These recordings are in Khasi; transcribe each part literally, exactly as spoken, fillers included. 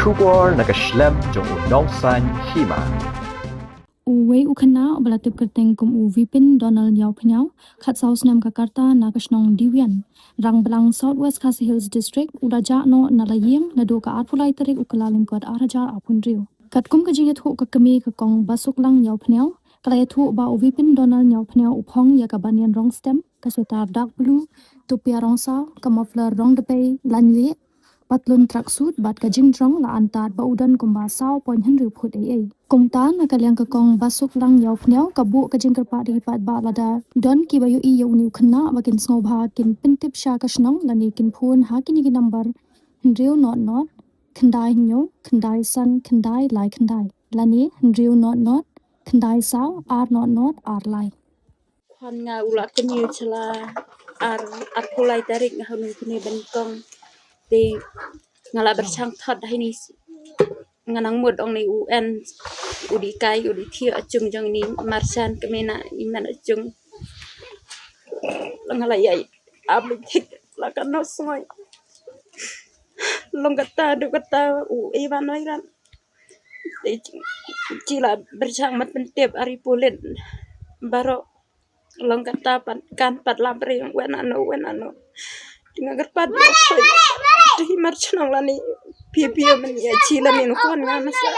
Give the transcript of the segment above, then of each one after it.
Khubor na ka shlem jong u Nongsaiñ Hima. Uwei u khynnah uba la tip kyrteng kum u Vipin Donald Ïawphniaw, khatsaw snem ka rta, na ka shnong Diwian, Rangblang, South West Khasi Hills District, u la jah noh na la ïing naduh ka arphew lai tarik u Kyllalyngkot ar hajar arphew hynriew. Katkum ka jingïathuh ka kmie ka Kong Basuklang Ïawphniaw, ka la ïathuh ba u Vipin Donald Ïawphniaw u phong ïa ka banian rong stem, ka sweater dark blue, tupia rong saw, ka muffler rong dpei lanylieh, patlun tracksuit bad ka jingjrong la antad ba u don kumba saw point hynriew phut eiei. Kumta na ka liang ka Kong Basuklang Ïawphniaw ka buh ka jingkyrpad ïa ki paidbah lada don kiba ïohi ïa une u khynnah ba kin sngewbha kin pyntip sha ka shnong lane kin phone ha kine ki number: hynriew not not, khyndai hynñiew, khyndai san, khyndai lai khyndai, lane hynriew not not, khyndai saw, ar not not, ar lai. Khun nga u la kynñiew sha la ar, arphew lai tarik nga ha u nongpyni banyngkong. Te nga la pyrshang thot ha ini, nga nang mut ong ni u en, u dih kai, u dih thiah ha jung jong ini, marjan kmie na i man ha jung. Nga la ïai ap lynti la ka no sngi. Long kata duh kata u Ivan Noiran. Te ki la pyrshang ban pyntip ha ri pulit baroh. Long kata pat kan pat la briew wen ano wen ano. Te nga kyrpad ïa phi, te hi mar chnong lane phi phi men ïa chi lane u khun nga masa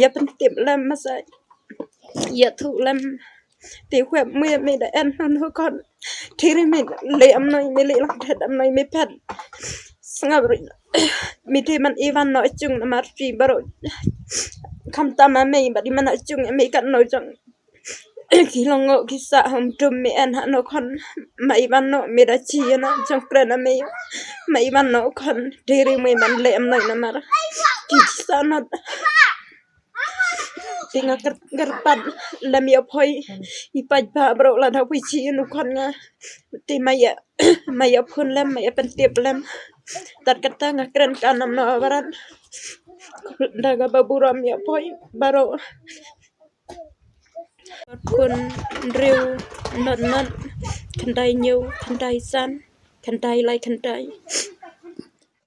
ïa pyntip lem, masa ïathuh lem. Te wep me me da en hano khun. Te ri me leh amnoi, me leh lang thet amnoi, me phet. Sngap ri. Me te man Ivan noh ha jung namar phi baroh. Khamtam ma me bad i man ha jung me kat noh jong. Ki long ngo ki sah hom tum me en hano khun. Ma Ivan noh me da chi ïa na jong kren na me. Ma Ivan noh khun, te ri me man leh amnoi namar ki sah noh. Te nga kyr-, kyrpad lem ïa phi i paidbah baroh lada phi chi ïa u khun nga. Te ma ïa, ma ïa phone lem, ma ïa pyntip lem. Tad kata nga kren ka nam na warat. Da kaba burom ïa phi baroh. Phone hynriew not not, khyndai hynñiew, khyndai san, khyndai lai khyndai.